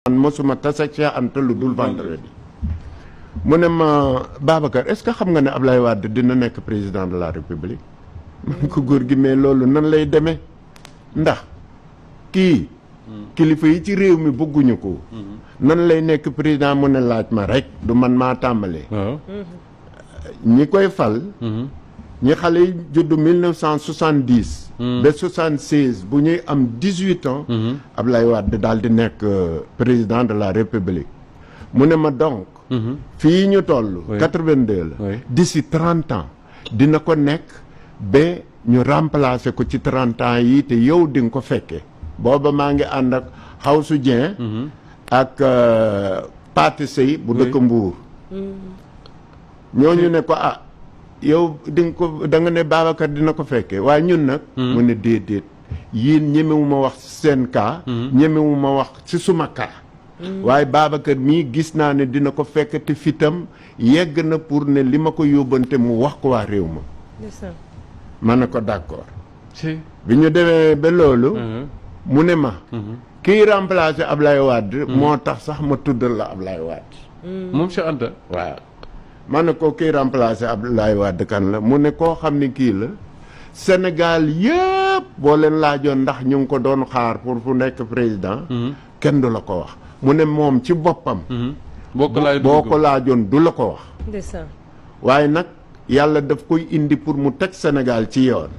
man mosuma tase ak Cheikh Anta lu dul vendredi mu ne ma Babacar est-ce que xam nga ne Ablaye Wade dina nekk président de la République man ko góor gi mais loolu nan lay demee ndax kii kilifa yi ci réew mi bëgguñu ko nan lay nekk président mu ne laaj ma rek du man maa tàmbalee ñi koy fal ñi xale yi juddu 1970 ba 76 bu ñuy am 18 ans Ablaye Wade daal di nekk président de la République mu ne ma donc fii ñu toll 82 la d'ici 30 ans dina ko nekk ba ñu remplacer ko ci 30 ans yi te yow di nga ko fekkee booba maa ngi ànd ak Xawsu Dieng ak Pathé Sey bu dëkk Mbuur ñooñu ne ko yow di nga ko da nga ne Babacar dina ko fekkee waaye ñun nag mu ne déedéet yéen ñemewu ma wax seen cas ñemewu ma wax ci suma cas waaye Babacar mii gis naa ne dina ko fekk te fitam yegg na pour ne li ma ko yóbbante mu wax ko waa réew ma ma ne ko d'accord bi ñu demee ba loolu mu ne ma kiy remplacer Ablaye Wade moo tax sax ma tuddal la Ablaye Wade moom Cheikh Anta waaw ma ne ko kiy remplacer Ablaye Wade kan la mu ne koo xam ne kii la Sénégal yëpp boo leen laajoon ndax ñu ngi ko doon xaar pour fu nekk président kenn du la ko wax mu ne moom ci boppam boo ko laajoon du la ko wax waaye nag yàlla daf koy indi pour mu teg Sénégal ci yoon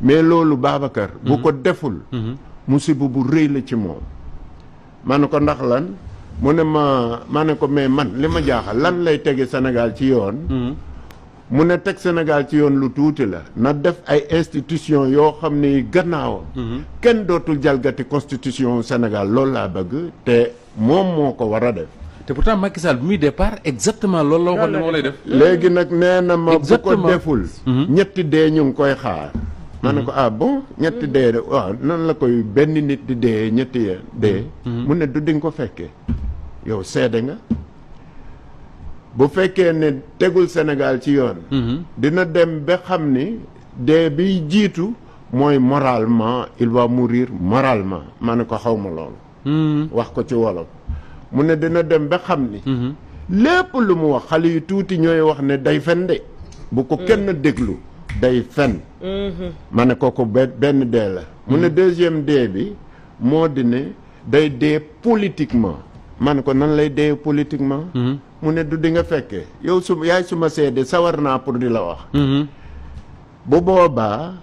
mais loolu Babacar bu ko deful musiba bu rëy la ci moom ma ne ko ndax lan mu ne ma ne ko mais man li ma jaaxal lan lay tege Sénégal ci yoon mu ne teg Sénégal ci yoon lu tuuti la na def ay institution yoo xam ne gannaawam kenn dootul jalgati constitution Sénégal loolu laa bëgg te moom moo ko war a def te pourtant Macky Sall bi muy départ exactement loolu la waxoon ne moo lay def léegi nag nee na ma bu ko deful ñetti dee ñu ngi koy xaar ma ne ko bon ñetti dee de waaw nan la koy benn nit di dee ñetti dee mu ne du di nga ko fekkee yow seede nga bu fekkee ne tegul Sénégal ci yoon dina dem ba xam ni dee biy jiitu mooy moralement il va mourir moralement ma ne ko xaw ma loolu wax ko ci wolof mu ne dina dem ba xam ni lépp lu mu wax xale yu tuuti ñooy wax ne day fen de bu ko kenn déglu day fen ma ne kooku benn dee la mu ne deuxième dee bi moo di ne day dee politiquement ma ne ko nan lay dee politiquement mu ne du di nga fekkee yow yaay suma seede sawar naa pour di la wax bu boobaa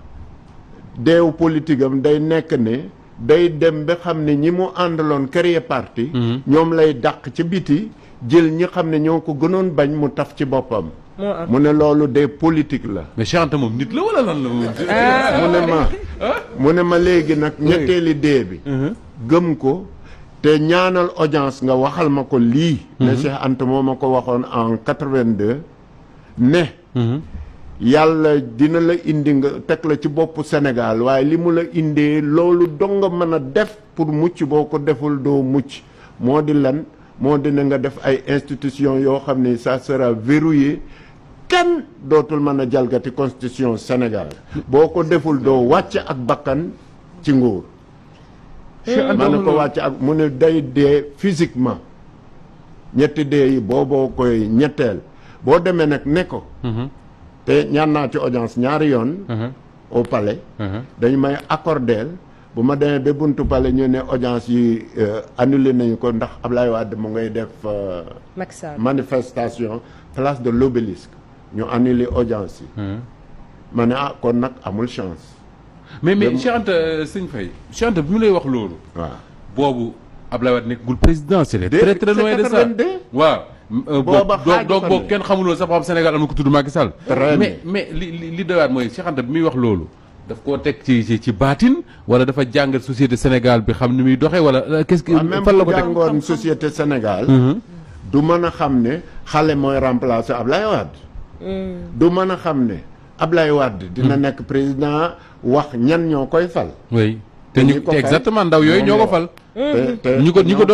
deewu politique am day nekk ne day dem ba xam ne ñi mu àndaloon créer parti ñoom lay dàq ci biti jël ñi xam ne ñoo ko gënoon bañ mu taf ci boppam mu ne loolu dee politique la mais Cheikh Anta moom nit la wala lan la mu ne ma léegi nag ñetteeli dee bi gëm ko te ñaanal audience nga waxal ma ko lii ne Cheikh Anta moo ma ko waxoon en 82 ne yàlla dina la indi nga teg la ci boppu Sénégal waaye li mu la indee loolu dong nga mën a def pour mucc boo ko deful doo mucc moo di lan moo dina nga def ay institution yoo xam ne ça sera verrouillé kenn dootul mën a jalgati constitution Sénégal boo ko deful doo wàcc ak bakkan ci nguur ma ne ko wàcc ak mu ne day dee physiquement ñetti dee yi booboo koy ñetteel boo demee nag ne ko te ñaan naa ci audience ñaari yoon au palais dañu may accordeel bu ma demee ba buntu palais ñu ne audience yi annulé nañu ko ndax Ablaye Wade mu ngay def manifestation place de l'Obélisque ñu annulé audience yi ma ne kon nag amul chance mais Cheikh Anta sëñ Faye Cheikh Anta bi mu lay wax loolu waaw boobu Ablaye Wade nekkul président c'est très très loin de ça waaw donc boobu kenn xamuloo sax xam Sénégal am na ko tudd Macky Sall mais li doyaat mooy Cheikh Anta bi muy wax loolu daf koo teg ci baatin wala dafa jàngal société Sénégal bi xam ni muy doxee wala qu'est-ce que fan la ko teg jàngoon société Sénégal du mën a xam ne xale mooy remplacer Ablaye Wade du mën a xam ne Ablaye Wade dina nekk président wax ñan ñoo koy fal oui te ñu exactement ndaw yooyu ñoo ko fal ñi ko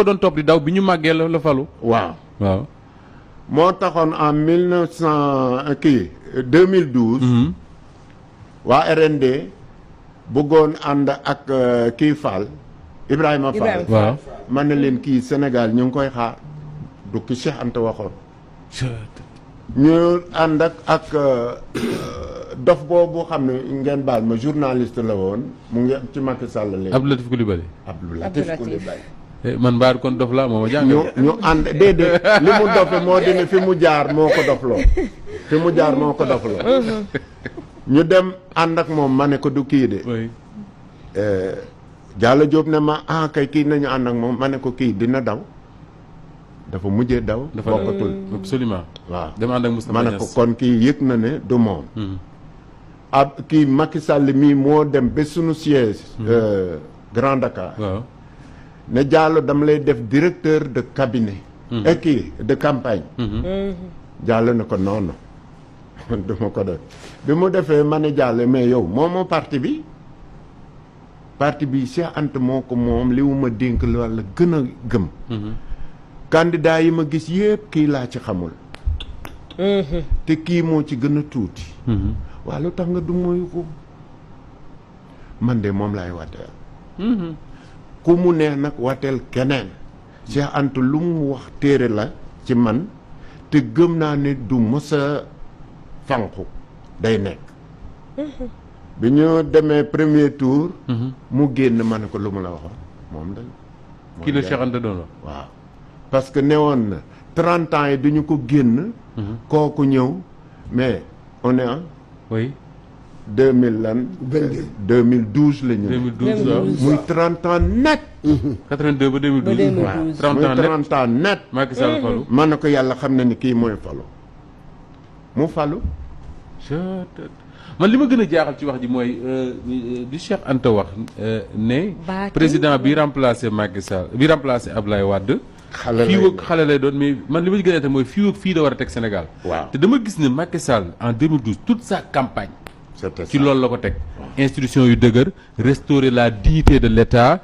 doon topp di daw bi ñu màggee la falu waaw moo taxoon en 2012 waa RND bëggoon ànd ak kii Fall Ibrahima Fall waaw man ne leen kii Sénégal ñu ngi koy xaar du ki Cheikh Anta waxoon ñu ànd ak dof boobu xam ne ngeen baal ma journaliste la woon mu ngi ci Macky Sall léegi Abdou Latif Coulibaly man mbaar kon dof la moo ma jàng ñu ànd déedéet li mu dofe moo di ne fi mu jaar moo ko dofloo ñu dem ànd ak moom ma ne ko du kii de Diallo Diop ne ma kay kii nañu ànd ak moom ma ne ko kii dina daw dafa mujjee daw bokkatul absolument waaw dem ànd ak Moustapha ma ne ko kon kii yëg na ne du moom ab kii Macky Sall mii moo dem ba sunu siège Grand Dakar waaw ne Diallo dama lay def directeur de cabinet et kii de campagne Diallo ne ko non non duma ko def bi mu defee ma ne Diallo mais yow moomoo parti bi Cheikh Anta moo ko moom li mu ma dénk la walla gën a gëm candidat yi ma gis yëpp kii laa ci xamul te kii moo ci gën a tuuti waaw lu tax nga du moyu ko man de moom laay wateel ku mu neex nag wateel keneen Cheikh Anta lu mu wax téere la ci man te gëm naa ne du mës a fanqu day nekk bi ñu demee premier tour mu génn ma ne ko lu mu la waxoon moom da kii la Cheikh Anta doon wax waaw parce que newoon na 30 ans yi duñu ko génn kooku ñëw mais on est en oui 2000 lan 2012 la ñu 2012 waaw muy 30 ans net 82 ba 2012 waaw 30 ans net 30 ans net Macky Sall falu man na ko yàlla xam na ni kii mooy falu mu falu man li ma gën a jaaxal ci wax ji mooy di Cheikh Anta wax ne président bi remplacé Macky Sall bi remplacé Ablaye Wade fii ak xale lay doon mais man li ma gën a te mooy fii ak fii da war a teg Sénégal te dama gis ne Macky Sall en 2012 toute sa campagne ci loolu la ko teg institution yu dëgër restaurer la dignité de l'État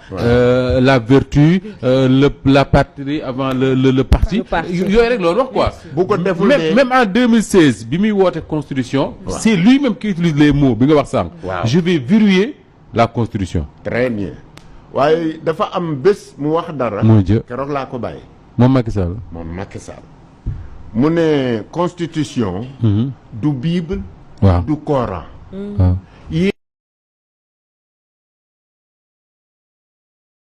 la vertu la patrie avant le parti yooyu rek loolu wax quoi bu ko deful même en 2016 bi muy woote constitution c'est lui-même qui utilise les mots bi nga wax sànq je vais verrouiller la constitution très bien waaye dafa am bés mu wax dara moo jë keroog laa ko bàyyi moom Macky Sall mu ne constitution du Bible waaw du Coran waaw